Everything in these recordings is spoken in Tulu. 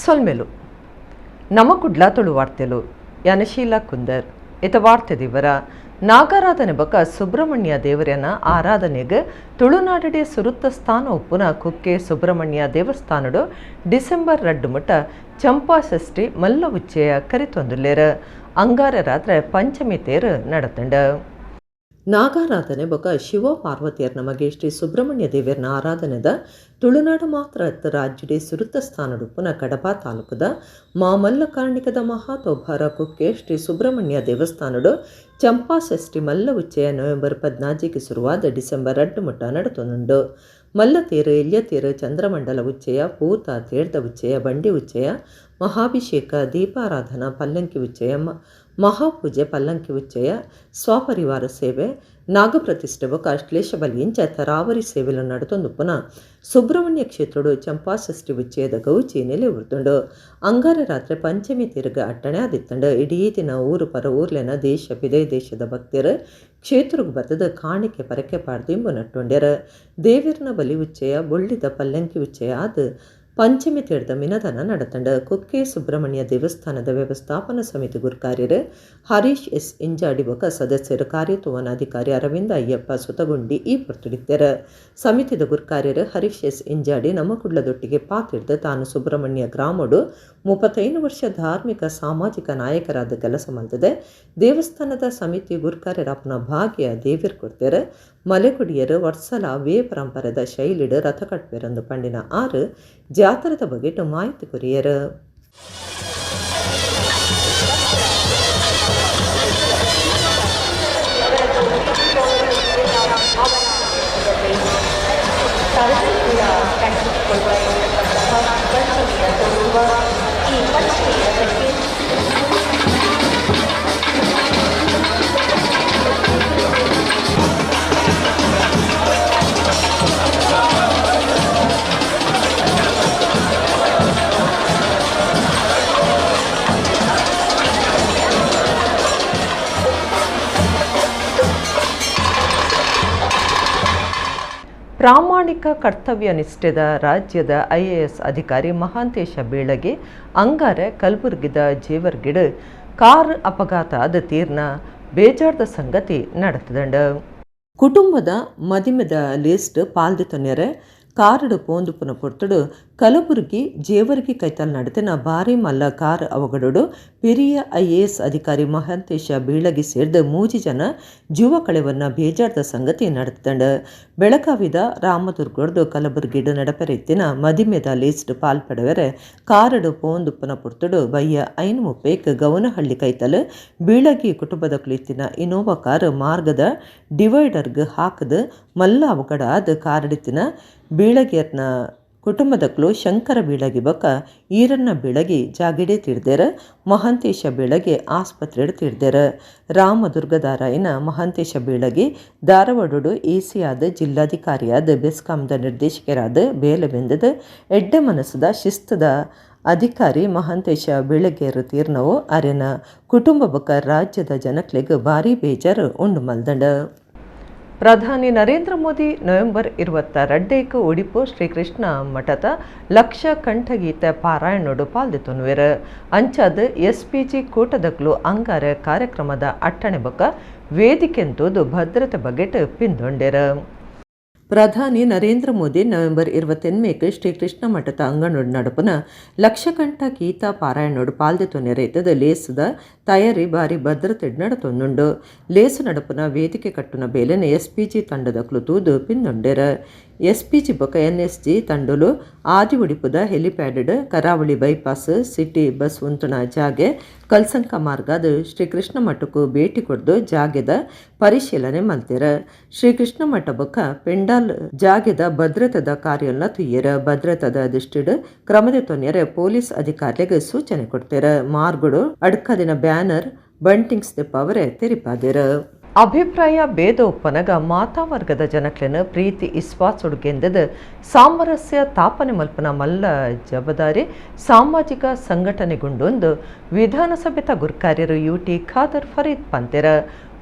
ಸೊಲ್ಮೆಲು ನಮ ಕುಡ್ಲ ತುಳು ವಾರ್ತೆಲು. ಯಾನಶೀಲಾ ಕುಂದರ್. ಇತ ವಾರ್ತೆ ದಿವರ. ನಾಗಾರಾಧನೆ ಬೊಕ ಸುಬ್ರಹ್ಮಣ್ಯ ದೇವರನ ಆರಾಧನೆಗ್ ತುಳುನಾಡಡೆ ಸುರುತ್ತ ಸ್ಥಾನ ಉಪ್ಪುನ ಕುಕ್ಕೆ ಸುಬ್ರಹ್ಮಣ್ಯ ದೇವಸ್ಥಾನಡು ಡಿಸೆಂಬರ್ 2 ಮುಟ್ಟ ಚಂಪಾಷಷ್ಠಿ ಮಲ್ಲ ಉಚ್ಚಯ ಕರಿತೊಂದುಲ್ಲೆರ್. ಅಂಗಾರ ರಾತ್ರೆ ಪಂಚಮಿ ತೇರು ನಡತುಂಡು. ನಾಗಾರಾಧನೆ ಬೊಕ ಶಿವ ಪಾರ್ವತಿಯರ್ನ ಮಗೆ ಶ್ರೀ ಸುಬ್ರಹ್ಮಣ್ಯ ದೇವರನ ಆರಾಧನೆದ ತುಳುನಾಡು ಮಾತ್ರ ಅತ್ತ ರಾಜ್ಯಡೆ ಸುರುತ್ತ ಸ್ಥಾನಡುಪ್ಪುನ ಕಡಬ ತಾಲೂಕುದ ಮಾಮಲ್ಲ ಕಾರ್ಣಿಕದ ಮಹಾತೋಭಾರ ಕುಕ್ಕೆ ಶ್ರೀ ಸುಬ್ರಹ್ಮಣ್ಯ ದೇವಸ್ಥಾನಡು ಚಂಪಾಷಷ್ಠಿ ಮಲ್ಲ ಉಚ್ಚಯ ನವೆಂಬರ್ 14ಕ್ಕೆ ಶುರುವಾದ ಡಿಸೆಂಬರ್ 2 ಮುಟ್ಟ ನಡತೊಂದುಂಡು. ಮಲ್ಲ ತೇರು, ಎಲ್ಯ ತೇರು, ಚಂದ್ರಮಂಡಲ ಉಚ್ಚಯ, ಪೂತ ತೇರ್ದ ಉಚ್ಚಯ, ಬಂಡಿ ಉಚ್ಚಯ, ಮಹಾಭಿಷೇಕ, ದೀಪಾರಾಧನಾ, ಪಲ್ಲಂಕಿ ಉಚ್ಚಯ, ಮಹಾಪೂಜೆ, ಪಲ್ಲಂಕಿ ಉಚ್ಚಯ, ಸ್ವಪರಿವಾರ ಸೇವೆ, ನಾಗಪ್ರತಿಷ್ಠೆ ಬೊಕ ಅಶ್ಲೇಷ ಬಲಿಯಂಚ ತರಾವರಿ ಸೇವೆಲು ನಡತೊಂದುಪ್ಪುನ ಸುಬ್ರಹ್ಮಣ್ಯ ಕ್ಷೇತ್ರಡು ಚಂಪಾಷಷ್ಠಿ ಉಚ್ಚಯದ ಗೌಚಿ ನೆಲೆ ಉರ್ತುಂಡು. ಅಂಗಾರ ರಾತ್ರೆ ಪಂಚಮಿ ತಿರುಗ ಅಟ್ಟಣೆ ಆದಿತ್ತುಂಡು. ಇಡೀ ದಿನ ಊರು ಪರ ಊರ್ಲೆನ ದೇಶ ಪಿದೈ ದೇಶದ ಭಕ್ತರು ಕ್ಷೇತ್ರಗ್ ಬತ್ತದ ಕಾಣಿಕೆ ಪರಕೆ ಪಾಡ್ದು ಇಂಬು ನಟ್ಟುಂಡೆರ್. ದೇವಿರ್ನ ಬಲಿ ಉಚ್ಚಯ, ಬೊಳ್ಳಿದ ಪಲ್ಲಂಕಿ ಉಚ್ಚಯ ಆದ್ ಪಂಚಮಿ ತೇರ್ದ ಮಿನದನ ನಡತಂಡು. ಕುಕ್ಕೆ ಸುಬ್ರಹ್ಮಣ್ಯ ದೇವಸ್ಥಾನದ ವ್ಯವಸ್ಥಾಪನಾ ಸಮಿತಿ ಗುರ್ಕಾರ್ಯರು ಹರೀಶ್ ಎಸ್ ಇಂಜಾಡಿ ಬೊಕ ಸದಸ್ಯರು ಕಾರ್ಯತುವನ ಅಧಿಕಾರಿ ಅರವಿಂದ ಅಯ್ಯಪ್ಪ ಸುತಗುಂಡಿ ಈ ಪೊರ್ತುಡಿತ್ತೆರ್. ಸಮಿತಿದ ಗುರ್ಕಾರ್ಯರು ಹರೀಶ್ ಎಸ್ ಇಂಜಾಡಿ ನಮ್ಮ ಕುಡ್ಲದೊಟ್ಟಿಗೆ ಪಾತಿರ್ದು ತಾನು ಸುಬ್ರಹ್ಮಣ್ಯ ಗ್ರಾಮಡು 35 ವರ್ಷ ಧಾರ್ಮಿಕ ಸಾಮಾಜಿಕ ನಾಯಕರಾದ ಕೆಲಸ ಮಲ್ತದೆ. ದೇವಸ್ಥಾನದ ಸಮಿತಿ ಗುರ್ಕಾರ್ಯರಾಪನ ಭಾಗ್ಯ ದೇವಿರ್ ಕೊಡ್ತೇರು. ಮಲೆಗುಡಿಯರು ವರ್ಷಲ ವೇ ಪರಂಪರೆದ ಶೈಲಿಡು ರಥ ಕಟ್ಪೆರಂದು ಪಂಡಿನ ಆರು ಜಾತ್ರೆದ ಬಗೆಟ್ ಮಾಹಿತಿ ಕೊರಿಯರು. ಪ್ರಾಮಾಣಿಕ ಕರ್ತವ್ಯ ನಿಷ್ಠೆದ ರಾಜ್ಯದ ಐಎಎಸ್ ಅಧಿಕಾರಿ ಮಹಾಂತೇಶ ಬೀಳಗಿ ಅಂಗಾರೆ ಕಲಬುರಗಿದ ಜೇವರ್ಗಿಡ್ ಕಾರ್ ಅಪಘಾತ ಆದ ತೀರ್ನ ಬೇಜಾರ್ದ ಸಂಗತಿ ನಡೆತದಂಡು. ಕುಟುಂಬದ ಮದಿಮೆದ ಲಿಸ್ಟ್ ಪಾಲ್ದು ತೊನ್ನೆರೆ ಕಾರುಡು ಪೋಂದುಪುನ ಪೊರ್ತುಡು ಕಲಬುರಗಿ ಜೇವರ್ಗಿ ಕೈತಲ್ ನಡತಿನ ಭಾರಿ ಮಲ್ಲ ಕಾರ್ ಅವಘಡಡು ಪೆರಿಯ ಐಎಎಸ್ ಅಧಿಕಾರಿ ಮಹಾಂತೇಶ ಬೀಳಗಿ ಸೇರ್ದ 3 ಜನ ಜೀವ ಕಳೆವನ್ನ ಬೇಜಾರ್ದ ಸಂಗತಿ ನಡೆತಂಡು. ಬೆಳಗಾವಿದ ರಾಮದುರ್ಗಡ್ದು ಕಲಬುರಗಿಡು ನಡಪೆರೆತ್ತಿನ ಮದಿಮೆದ ಲಿಸ್ಟ್ ಪಾಲ್ಪಡವೆರೆ ಕಾರುಡು ಪೋಂದುಪ್ಪನ ಪೊರ್ತುಡು ಬಯ್ಯ 5:30ಕ್ಕೆ ಗೌನಹಳ್ಳಿ ಕೈತಲ್ ಬೀಳಗಿ ಕುಟುಂಬದ ಕುಳಿತಿನ ಇನೋವಾ ಕಾರ್ ಮಾರ್ಗದ ಡಿವೈಡರ್ಗ್ ಹಾಕದ ಮಲ್ಲ ಅವಘಡ ಆದ ಕಾರಡಿತ್ತಿನ ಬೀಳಗಿಯರ್ನ ಕುಟುಂಬದಕ್ಲು ಶಂಕರ ಬೀಳಗಿ ಬೊಕ್ಕ ಈರಣ್ಣ ಬೀಳಗಿ ಜಾಗಿಡೆ ತೀರ್ದೆರ. ಮಹಾಂತೇಶ ಬೀಳಗಿ ಆಸ್ಪತ್ರೆಡ್ ತೀರ್ದೆರ. ರಾಮದುರ್ಗದಾರಾಯನ ಮಹಾಂತೇಶ ಬೀಳಗಿ ಧಾರವಾಡಡು ಎಸಿಯಾದ ಜಿಲ್ಲಾಧಿಕಾರಿಯಾದ ಬೆಸ್ಕಾಂದ ನಿರ್ದೇಶಕರಾದ ಬೇಲೆ ಬೆಂದದ ಎಡ್ಡೆ ಮನಸ್ಸದ ಶಿಸ್ತದ ಅಧಿಕಾರಿ ಮಹಾಂತೇಶ ಬೀಳಗೇರು ತೀರ್ನವು ಅರೆನ ಕುಟುಂಬ ಬೊಕ್ಕ ರಾಜ್ಯದ ಜನಕ್ಲೆಗ್ ಭಾರಿ ಬೇಜಾರು ಉಂಡು ಮಲ್ದಂಡ. ಪ್ರಧಾನಿ ನರೇಂದ್ರ ಮೋದಿ ನವೆಂಬರ್ 22ಕ್ಕೆ ಉಡಿಪು ಶ್ರೀಕೃಷ್ಣ ಮಠದ ಲಕ್ಷ ಕಂಠಗೀತೆ ಪಾರಾಯಣೋಡು ಪಾಲ್ದಿತೊನ್ವೆರ್. ಅಂಚಾದ ಎಸ್ಪಿಜಿ ಕೂಟದಕ್ಲು ಅಂಗಾರ ಕಾರ್ಯಕ್ರಮದ ಅಟ್ಟಣೆ ಬೊಕ್ಕ ವೇದಿಕೆಂತೂದು ಭದ್ರತೆ ಬಗೆಟ್ ಪಿಂದೊಂಡೆರ್. ಪ್ರಧಾನಿ ನರೇಂದ್ರ ಮೋದಿ ನವೆಂಬರ್ 28ಕ್ಕೆ ಶ್ರೀಕೃಷ್ಣ ಮಠದ ಅಂಗಣೋಡು ನಡಪುನ ಲಕ್ಷಕಂಠ ಗೀತಾ ಪಾರಾಯಣೋಡು ಪಾಲ್ದಿತೊನ್ನೆರೆ ಇತ್ತದ ಲೇಸುದ ತಯಾರಿ ಭಾರಿ ಭದ್ರತೆ ನಡತೊಂದುಂಡು. ಲೇಸು ನಡಪುನ ವೇದಿಕೆ ಕಟ್ಟುನ ಬೇಲೆನ ಎಸ್ಪಿಜಿ ತಂಡದ ತೂದು ಪಿಂದೊಂಡೆರ್. ಎಸ್ಪಿಜಿ ಬೊಕ ಎನ್ಎಸ್ಜಿ ತಂಡಲು ಆದಿ ಉಡಿಪುದ ಹೆಲಿಪ್ಯಾಡ್, ಕರಾವಳಿ ಬೈಪಾಸ್, ಸಿಟಿ ಬಸ್ ಉಂತುಣ ಜಾಗೆ, ಕಲ್ಸಂಕ ಮಾರ್ಗದ ಶ್ರೀಕೃಷ್ಣ ಮಠಕ್ಕೂ ಭೇಟಿ ಕೊಡ್ದು ಜಾಗೆದ ಪರಿಶೀಲನೆ ಮಲ್ತೆರ್. ಶ್ರೀಕೃಷ್ಣ ಮಠ ಬೊಕ್ಕ ಪೆಂಡಾಲ್ ಜಾಗೆದ ಭದ್ರತದ ಕಾರ್ಯಲ್ಲ ತುಯ್ಯರ. ಭದ್ರತದ ದೃಷ್ಟಿಡ್ ಕ್ರಮದ ತೊನ್ಯರೆ ಪೊಲೀಸ್ ಅಧಿಕಾರಿಗಳಿಗೆ ಸೂಚನೆ ಕೊಡ್ತೇರ. ಮಾರ್ಗಡು ಅಡ್ಕದಿನ ಬ್ಯಾನರ್ ಬಂಟಿಂಗ್ಸ್ ದೆಪ್ಪವರೆ ತೆರಿಪಾದೆರ್. ಅಭಿಪ್ರಾಯ ಭೇದ ಉಪ್ಪನಗ ಮಾತಾ ವರ್ಗದ ಜನಕ್ಲೆನ ಪ್ರೀತಿ ಇಸ್ವಾಸುಡುಗೆಂದದ ಸಾಮರಸ್ಯ ತಾಪನೆ ಮಲ್ಪನ ಮಲ್ಲ ಜವಾಬ್ದಾರಿ ಸಾಮಾಜಿಕ ಸಂಘಟನೆಗುಂಡೊಂದು ವಿಧಾನಸಭೆತ ಗುರ್ಕಾರ್ಯರು ಯುಟಿ ಖಾದರ್ ಫರೀದ್ ಪಂತೆರ.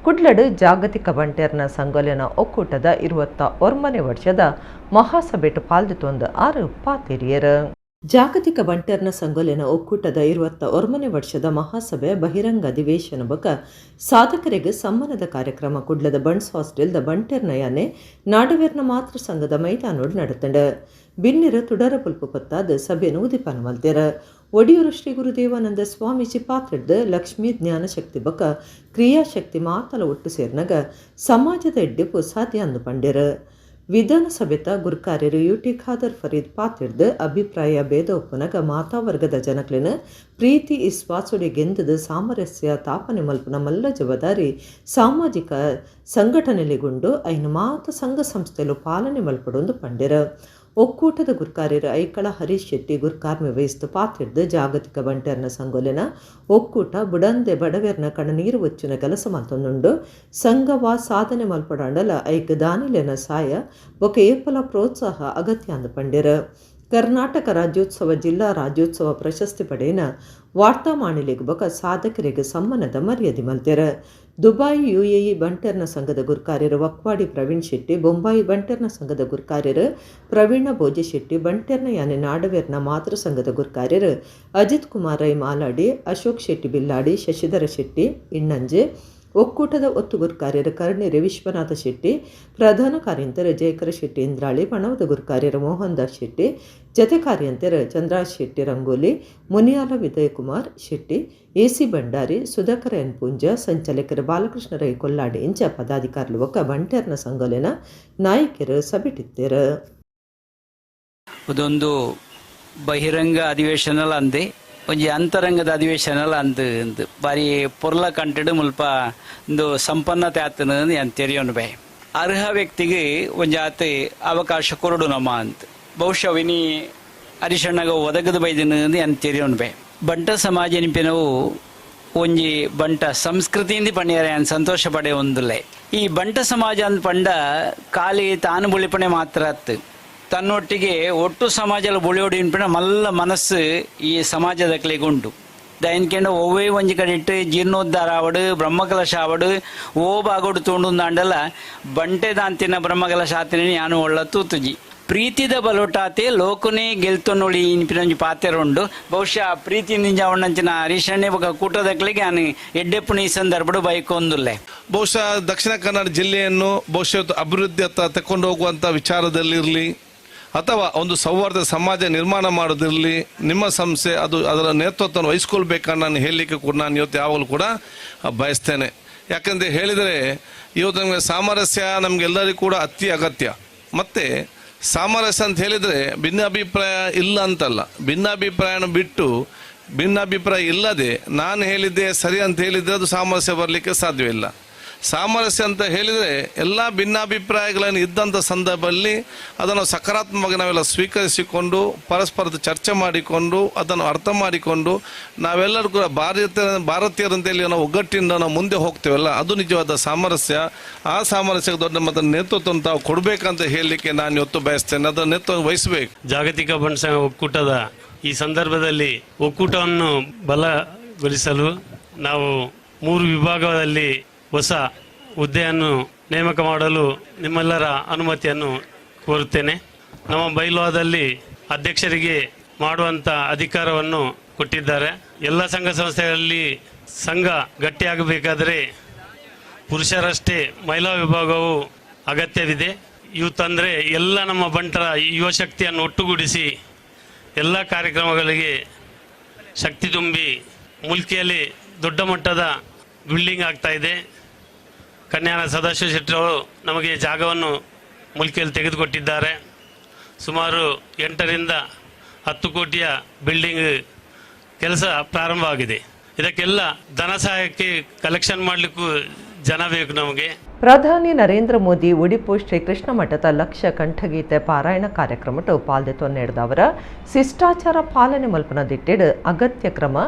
ಕುಡ್ಲಡು ಜಾಗತಿಕ ಬಂಟೆರ್ನ ಸಂಗೊಲೆನ ಒಕ್ಕೂಟದ 29ನೇ ವರ್ಷದ ಮಹಾಸಭೆಟ್ ಪಾಲ್ದಿತೊಂದು ಆರು ಪಾತೆರಿಯರು. ಜಾಗತಿಕ ಬಂಟರ್ನ ಸಂಗೊಲೆನ ಒಕ್ಕೂಟದ 29ನೇ ವರ್ಷದ ಮಹಾಸಭೆ ಬಹಿರಂಗ ಅಧಿವೇಶನ ಬೊಕ ಸಾಧಕರಿಗೆ ಸಮ್ಮಾನದ ಕಾರ್ಯಕ್ರಮ ಕುಡ್ಲದ ಬಂಟ್ಸ್ ಹಾಸ್ಟೆಲ್ದ ಬಂಟೆರ್ನ ಯಾನೆ ನಾಡವೆರ್ನ ಮಾತೃ ಸಂಘದ ಮೈದಾನೋಡು ನಡತಂಡ. ಬಿನ್ನೆರ ತುಡರ ಪುಲ್ಪು ಪತ್ತಾದ ಸಭೆಯನ್ನು ಉದಿಪನ ಮಲ್ತೆರ. ಒಡಿಯೂರು ಶ್ರೀ ಗುರುದೇವಾನಂದ ಸ್ವಾಮೀಜಿ ಪಾತ್ರೆಡ್ದು ಲಕ್ಷ್ಮೀ ಜ್ಞಾನಶಕ್ತಿ ಬೊಕ ಕ್ರಿಯಾಶಕ್ತಿ ಮಾತಲ ಒಟ್ಟು ಸೇರ್ನಗ ಸಮಾಜದ ಎಡ್ಡೆಪು ಸಾಧ್ಯ ಅಂದು ಪಂಡೆರ. ವಿಧಾನಸಭೆತ ಗುರ್ಕಾರ್ಯರು ಯು.ಟಿ. ಖಾದರ್ ಫರೀದ್ ಪಾತಿರ್ದು ಅಭಿಪ್ರಾಯ ಭೇದ ಒಪ್ಪುನಗ ಮಾತಾ ವರ್ಗದ ಜನಕ್ಲೆನ ಪ್ರೀತಿ ಇಸ್ವಾಸುಡೆ ಗೆಂದದ ಸಾಮರಸ್ಯ ತಾಪನೆ ಮಲ್ಪುನ ಮಲ್ಲ ಜವಾಬ್ದಾರಿ ಸಾಮಾಜಿಕ ಸಂಘಟನೆಲಿಗುಂಡು ಐನು ಮಾತ ಸಂಘ ಸಂಸ್ಥೆಲು ಪಾಲನೆ ಮಲ್ಪಡೊಂದು ಪಂಡೆರ. ಒಕ್ಕೂಟದ ಗುರ್ಕಾರ್ಯರು ಐಕಳ ಹರೀಶ್ ಶೆಟ್ಟಿ ಗುರ್ಕಾರ್ಮೆ ವಹಿಸ್ತು ಪಾತಿರ್ದು ಜಾಗತಿಕ ಬಂಟೆರ್ನ ಸಂಗೊಲೆನ ಒಕ್ಕೂಟ ಬುಡಂದೆ ಬಡವೆರ್ನ ಕಣ್ಣನೀರು ಒಚ್ಚುನ ಕೆಲಸ ಮಲ್ತೊಂದುಂಡು. ಸಂಘವ ಸಾಧನೆ ಮಲ್ಪಡಾಂಡಲ ಐಕ್ ದಾನಿಲೆನ ಸಾಯ ಬೊಕ ಏಪಲ ಪ್ರೋತ್ಸಾಹ ಅಗತ್ಯ ಅಂದು ಪಂಡೆರ. ಕರ್ನಾಟಕ ರಾಜ್ಯೋತ್ಸವ ಜಿಲ್ಲಾ ರಾಜ್ಯೋತ್ಸವ ಪ್ರಶಸ್ತಿ ಪಡೆಯಿನ ವಾರ್ತಾ ಮಾಣಿಲೆಗ್ ಬೊಕ ಸಾಧಕರಿಗೆ ಸಮ್ಮಾನದ ಮರ್ಯಾದೆ ಮಲ್ತೆರ. ದುಬೈ ಯುಎಇ ಬಂಟೆರ್ನ ಸಂಘದ ಗುರ್ಕಾರ್ಯರು ವಕ್ವಾಡಿ ಪ್ರವೀಣ್ ಶೆಟ್ಟಿ, ಬೊಂಬಾಯಿ ಬಂಟೆರ್ನ ಸಂಘದ ಗುರ್ಕಾರ್ಯರು ಪ್ರವೀಣ ಭೋಜೆ ಶೆಟ್ಟಿ, ಬಂಟೆರ್ನ ಯಾನೆ ನಾಡವೆರ್ನ ಮಾತೃ ಸಂಘದ ಗುರ್ಕಾರ್ಯರು ಅಜಿತ್ ಕುಮಾರ್ ರೈ ಮಾಲಾಡಿ, ಅಶೋಕ್ ಶೆಟ್ಟಿ ಬಿಲ್ಲಾಡಿ, ಶಶಿಧರ ಶೆಟ್ಟಿ ಇನ್ನಂಜೆ, ಒಕ್ಕೂಟದ ಒತ್ತು ಗುರ್ಕಾರ್ಯರು ಕರ್ಣಿರೆ ವಿಶ್ವನಾಥ ಶೆಟ್ಟಿ, ಪ್ರಧಾನ ಕಾರ್ಯಂತರು ಜಯಕರ ಶೆಟ್ಟಿ ಇಂದ್ರಾಳಿ, ಪಣವದ ಗುರ್ಕಾರ್ಯರು ಮೋಹನ್ ದಾಸ್ ಶೆಟ್ಟಿ, ಜತೆ ಕಾರ್ಯಂತರು ಚಂದ್ರಾಜ್ ಶೆಟ್ಟಿ ರಂಗೋಲಿ, ಮುನಿಯಾಲ ವಿದಯಕುಮಾರ್ ಶೆಟ್ಟಿ, ಎಸಿ ಭಂಡಾರಿ, ಸುಧಾಕರ ಎನ್ ಪೂಂಜ, ಸಂಚಾಲಕರು ಬಾಲಕೃಷ್ಣ ರೈ ಕೊಲ್ಲಾಡಿ ಇಂಚ ಪದಾಧಿಕಾರಿಲು ಒಕ್ಕ ಬಂಟೆರ್ನ ಸಂಗೊಲೆನ ನಾಯಕರು ಸಭೆಟಿತ್ತೇರು. ಇದೊಂದು ಬಹಿರಂಗ ಅಧಿವೇಶನಲ ಅಂದೆ, ಒಂಜಿ ಅಂತರಂಗದ ಅಧಿವೇಶನಲ ಅಂದ್ ಅಂದ್ ಬಾರಿ ಪೊರ್ಲ ಕಂಟೆಡ್ ಮುಲ್ಪ ಒಂದು ಸಂಪನ್ನತೆ ಆತನ ಅಂತ ತೆರಿಯೋನು ಬೇ. ಅರ್ಹ ವ್ಯಕ್ತಿಗೆ ಒಂಜಾತ್ ಅವಕಾಶ ಕೊರಡು ನಮ್ಮ ಅಂತ ಬಹುಶಃ ವಿನಿ ಹರಿಶಣ್ಣಗ ಒದಗದ ಬೈದಿನ ಅಂತ ತೆರಿಯೋನು ಬೇ. ಬಂಟ ಸಮಾಜ ನಿಂಪಿನವು ಒಂಜಿ ಬಂಟ ಸಂಸ್ಕೃತಿಯಿಂದ ಪಣಿಯರೆ ಅನ್ ಸಂತೋಷ ಪಡೆ ಒಂದುಲ್ಲೆ. ಈ ಬಂಟ ಸಮಾಜ ಅಂದ್ ಪಂಡ ಖಾಲಿ ತಾನು ಬುಳಿಪಣೆ ಮಾತ್ರ ಅತ್ತು, ತನ್ನೊಟ್ಟಿಗೆ ಒಟ್ಟು ಸಮಾಜದ ಬುಳಿಯೋಡಿ ಇನ್ಪಿನ ಮಲ್ಲ ಮನಸ್ಸು ಈ ಸಮಾಜದ ಉಂಟು. ದಯನ್ಕೆಂಡ ಒವ್ವೇ ಒಂಜಿ ಕಡೆ ಇಟ್ಟು ಜೀರ್ಣೋದ್ಧಾರ ಆವಡು, ಬ್ರಹ್ಮಕಲಶ ಆವಡು, ಓ ಬಾಗೋಡು ತೋಂಡುಂದಾಂಡಲ ಬಂಟೆ ದಾಂತಿನ ಬ್ರಹ್ಮಕಲಶ ಆತಿನ ಯಾನು ಒಳ್ಳ ತೂತುಜಿ. ಪ್ರೀತಿದ ಬಲೋಟಾತೆ ಲೋಕನೇ ಗೆಲ್ತೊನ್ನುಳಿ ಇನ್ಪಿನೊಂಜಿ ಪಾತೆರ ಉಂಡು. ಬಹುಶಃ ಪ್ರೀತಿ ನಿಂಜಾವಣ್ಣಂಚಿನ ಹರೀಶಣ್ಣೆ ಬೊಕ ಕೂಟದಕ್ಲಿಗೆ ಯಾನು ಎಡ್ಡೆಪ್ಪುನ ಈ ಸಂದರ್ಭಡು ಬೈಕೊಂದುಲ್ಲೆ. ಬಹುಶಃ ದಕ್ಷಿಣ ಕನ್ನಡ ಜಿಲ್ಲೆಯನ್ನು ಬಹುಶಃ ಅಭಿವೃದ್ಧಿಯತ್ತ ತಕೊಂಡು ಹೋಗುವಂಥ ವಿಚಾರದಲ್ಲಿರಲಿ ಅಥವಾ ಒಂದು ಸೌಹಾರ್ದ ಸಮಾಜ ನಿರ್ಮಾಣ ಮಾಡೋದಿರಲಿ, ನಿಮ್ಮ ಸಂಸ್ಥೆ ಅದು ಅದರ ನೇತೃತ್ವವನ್ನು ವಹಿಸ್ಕೊಳ್ಬೇಕಂತ ನಾನು ಹೇಳಲಿಕ್ಕೆ ಕೂಡ ನಾನು ಇವತ್ತು ಯಾವಾಗಲೂ ಕೂಡ ಬಯಸ್ತೇನೆ. ಯಾಕಂದರೆ ಹೇಳಿದರೆ ಇವತ್ತು ನಮಗೆ ಸಾಮರಸ್ಯ ನಮಗೆಲ್ಲರಿಗೂ ಕೂಡ ಅತಿ ಅಗತ್ಯ. ಮತ್ತು ಸಾಮರಸ್ಯ ಅಂತ ಹೇಳಿದರೆ ಭಿನ್ನಾಭಿಪ್ರಾಯ ಇಲ್ಲ ಅಂತಲ್ಲ, ಭಿನ್ನಾಭಿಪ್ರಾಯನ ಬಿಟ್ಟು ಭಿನ್ನಾಭಿಪ್ರಾಯ ಇಲ್ಲದೆ ನಾನು ಹೇಳಿದ್ದೆ ಸರಿ ಅಂತ ಹೇಳಿದರೆ ಅದು ಸಾಮರಸ್ಯ ಬರಲಿಕ್ಕೆ ಸಾಧ್ಯವಿಲ್ಲ. ಸಾಮರಸ್ಯ ಅಂತ ಹೇಳಿದರೆ ಎಲ್ಲ ಭಿನ್ನಾಭಿಪ್ರಾಯಗಳನ್ನು ಇದ್ದಂಥ ಸಂದರ್ಭದಲ್ಲಿ ಅದನ್ನು ಸಕಾರಾತ್ಮಕವಾಗಿ ನಾವೆಲ್ಲ ಸ್ವೀಕರಿಸಿಕೊಂಡು ಪರಸ್ಪರದ ಚರ್ಚೆ ಮಾಡಿಕೊಂಡು ಅದನ್ನು ಅರ್ಥ ಮಾಡಿಕೊಂಡು ನಾವೆಲ್ಲರೂ ಕೂಡ ಭಾರತೀಯರಂತೇಳಿ ನಾವು ಒಗ್ಗಟ್ಟಿಂದ ನಾವು ಮುಂದೆ ಹೋಗ್ತೇವಲ್ಲ, ಅದು ನಿಜವಾದ ಸಾಮರಸ್ಯ. ಆ ಸಾಮರಸ್ಯಕ್ಕೆ ದೊಡ್ಡ ಮತ್ತು ನೇತೃತ್ವವನ್ನು ತಾವು ಕೊಡಬೇಕಂತ ಹೇಳಲಿಕ್ಕೆ ನಾನು ಇವತ್ತು ಬಯಸ್ತೇನೆ. ಅದರ ನೇತೃತ್ವ ವಹಿಸಬೇಕು. ಜಾಗತಿಕ ಬಂಟ ಸಂಘ ಒಕ್ಕೂಟದ ಈ ಸಂದರ್ಭದಲ್ಲಿ ಒಕ್ಕೂಟವನ್ನು ಬಲಗೊಳಿಸಲು ನಾವು 3 ವಿಭಾಗದಲ್ಲಿ ಹೊಸ ಹುದ್ದೆಯನ್ನು ನೇಮಕ ಮಾಡಲು ನಿಮ್ಮೆಲ್ಲರ ಅನುಮತಿಯನ್ನು ಕೋರುತ್ತೇನೆ. ನಮ್ಮ ಬೈಲಾದಲ್ಲಿ ಅಧ್ಯಕ್ಷರಿಗೆ ಮಾಡುವಂಥ ಅಧಿಕಾರವನ್ನು ಕೊಟ್ಟಿದ್ದಾರೆ. ಎಲ್ಲ ಸಂಘ ಸಂಸ್ಥೆಗಳಲ್ಲಿ ಸಂಘ ಗಟ್ಟಿಯಾಗಬೇಕಾದರೆ ಪುರುಷರಷ್ಟೇ ಮಹಿಳಾ ವಿಭಾಗವು ಅಗತ್ಯವಿದೆ. ಯೂತ್ ಅಂದರೆ ಎಲ್ಲ ನಮ್ಮ ಬಂಟರ ಯುವಶಕ್ತಿಯನ್ನು ಒಟ್ಟುಗೂಡಿಸಿ ಎಲ್ಲ ಕಾರ್ಯಕ್ರಮಗಳಿಗೆ ಶಕ್ತಿ ತುಂಬಿ ಮುಲ್ಕಿಯಲ್ಲಿ ದೊಡ್ಡ ಮಟ್ಟದ ಬಿಲ್ಡಿಂಗ್ ಆಗ್ತಾಯಿದೆ. ಕನ್ಯಾನ ಸದಾಶಿವ ಶೆಟ್ಟರವರು ನಮಗೆ ಜಾಗವನ್ನು ಮುಲ್ಕಿಯಲ್ಲಿ ತೆಗೆದುಕೊಟ್ಟಿದ್ದಾರೆ. ಸುಮಾರು 8 ರಿಂದ 10 ಕೋಟಿಯ ಬಿಲ್ಡಿಂಗ್ ಕೆಲಸ ಪ್ರಾರಂಭ ಆಗಿದೆ. ಇದಕ್ಕೆಲ್ಲ ಧನ ಸಹಾಯಕ್ಕೆ ಕಲೆಕ್ಷನ್ ಮಾಡಲಿಕ್ಕೂ ಜನ ಬೇಕು ನಮಗೆ. ಪ್ರಧಾನಿ ನರೇಂದ್ರ ಮೋದಿ ಉಡಿಪು ಶ್ರೀ ಕೃಷ್ಣ ಮಠದ ಲಕ್ಷ ಕಂಠಗೀತೆ ಪಾರಾಯಣ ಕಾರ್ಯಕ್ರಮಟ್ಟು ಪಾಲ್ದೆತೊ ನೀಡಿದವರ ಶಿಷ್ಟಾಚಾರ ಪಾಲನೆ ಮಲ್ಪನ ದಿಟ್ಟಿಡು ಅಗತ್ಯ ಕ್ರಮ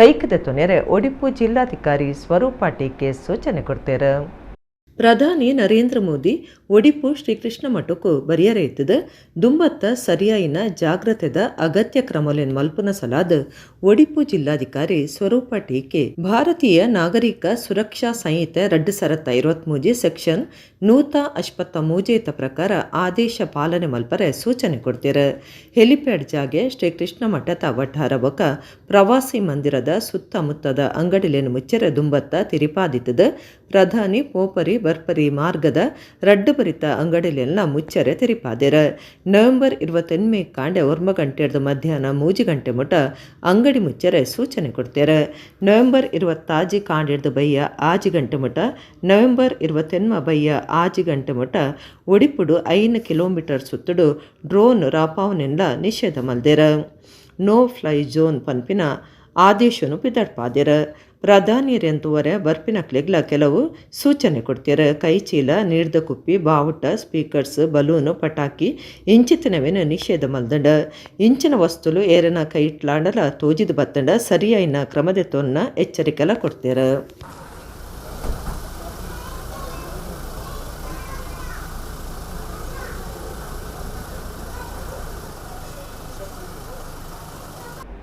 ಕೈಕದೆತೊ ನೆರೆ ಒಡಿಪು ಜಿಲ್ಲಾಧಿಕಾರಿ ಸ್ವರೂಪ ಟೀಕೆ ಸೂಚನೆ ಕೊಡ್ತೇರು. ಪ್ರಧಾನಿ ನರೇಂದ್ರ ಮೋದಿ ಒಡಿಪು ಶ್ರೀಕೃಷ್ಣ ಮಠಕ್ಕೂ ಬರಿಯರೆ ಇತ್ತದ ದುಂಬತ್ತ ಸರಿಯಾಯಿನ ಜಾಗ್ರತೆದ ಅಗತ್ಯ ಕ್ರಮಲೆನ್ ಮಲ್ಪುನ ಸಲಾದ ಒಡಿಪು ಜಿಲ್ಲಾಧಿಕಾರಿ ಸ್ವರೂಪ ಟೀಕೆ ಭಾರತೀಯ ನಾಗರಿಕ ಸುರಕ್ಷಾ ಸಂಹಿತೆ 2023 ಸೆಕ್ಷನ್ 183 ಪ್ರಕಾರ ಆದೇಶ ಪಾಲನೆ ಮಲ್ಪರೆ ಸೂಚನೆ ಕೊಡ್ತೀರ. ಹೆಲಿಪ್ಯಾಡ್ ಜಾಗೆ ಶ್ರೀಕೃಷ್ಣ ಮಠದ ವಠಾರ ಬೊಕ ಪ್ರವಾಸಿ ಮಂದಿರದ ಸುತ್ತಮುತ್ತದ ಅಂಗಡಿಲೇನು ಮುಚ್ಚರೆ ದುಂಬತ್ತ ತಿರಿಪಾದಿತ್ತದ ಪ್ರಧಾನಿ ಪೋಪರಿ ಬರ್ಪರಿ ಮಾರ್ಗದ ರಡ್ಡುಬರಿತ ಅಂಗಡಿಲೆಲ್ಲ ಮುಚ್ಚರೆ ತೆರಿಪಾದೆರ. ನವೆಂಬರ್ 28 ಕಾಂಡೆ 1 ಗಂಟೆರ್ದು ಮಧ್ಯಾಹ್ನ 3 ಗಂಟೆ ಮುಟ ಅಂಗಡಿ ಮುಚ್ಚರೆ ಸೂಚನೆ ಕೊಡ್ತೇರ. ನವೆಂಬರ್ 26 ಕಾಂಡೆರ್ದು ಬಯ್ಯ 6 ಗಂಟೆ ಮುಟ, ನವೆಂಬರ್ 28 ಬಯ್ಯ 6 ಗಂಟೆ ಮುಟ ಒಡಿಪುಡು 5 ಕಿಲೋಮೀಟರ್ ಸುತ್ತುಡು ಡ್ರೋನ್ ರಾಪಾವನೆಲ್ಲ ನಿಷೇಧ ಮಲ್ದೆರ. ನೋ ಫ್ಲೈ ಝೋನ್ ಪನ್ಪಿನ ಆದೇಶನು ಪಿದಡ್ಪಾದೆರ. ಪ್ರಧಾನಿಯರೆಂತುವರೆ ಬರ್ಪಿನಕ್ಲೆಗ್ಲ ಕೆಲವು ಸೂಚನೆ ಕೊಡ್ತೀರ. ಕೈಚೀಲ, ನೀರ್ದ ಕುಪ್ಪಿ, ಬಾವುಟ, ಸ್ಪೀಕರ್ಸ್, ಬಲೂನು, ಪಟಾಕಿ ಇಂಚಿತನವೇನು ನಿಷೇಧ ಮಲ್ದಂಡ. ಇಂಚಿನ ವಸ್ತುಲು ಏರನ ಕೈಟ್ಲಾಂಡಲ ತೋಜಿದ ಬತ್ತಂಡ ಸರಿಯಾಯಿನ ಕ್ರಮದ ತೊನ್ನ ಎಚ್ಚರಿಕೆಲ ಕೊಡ್ತೀರ.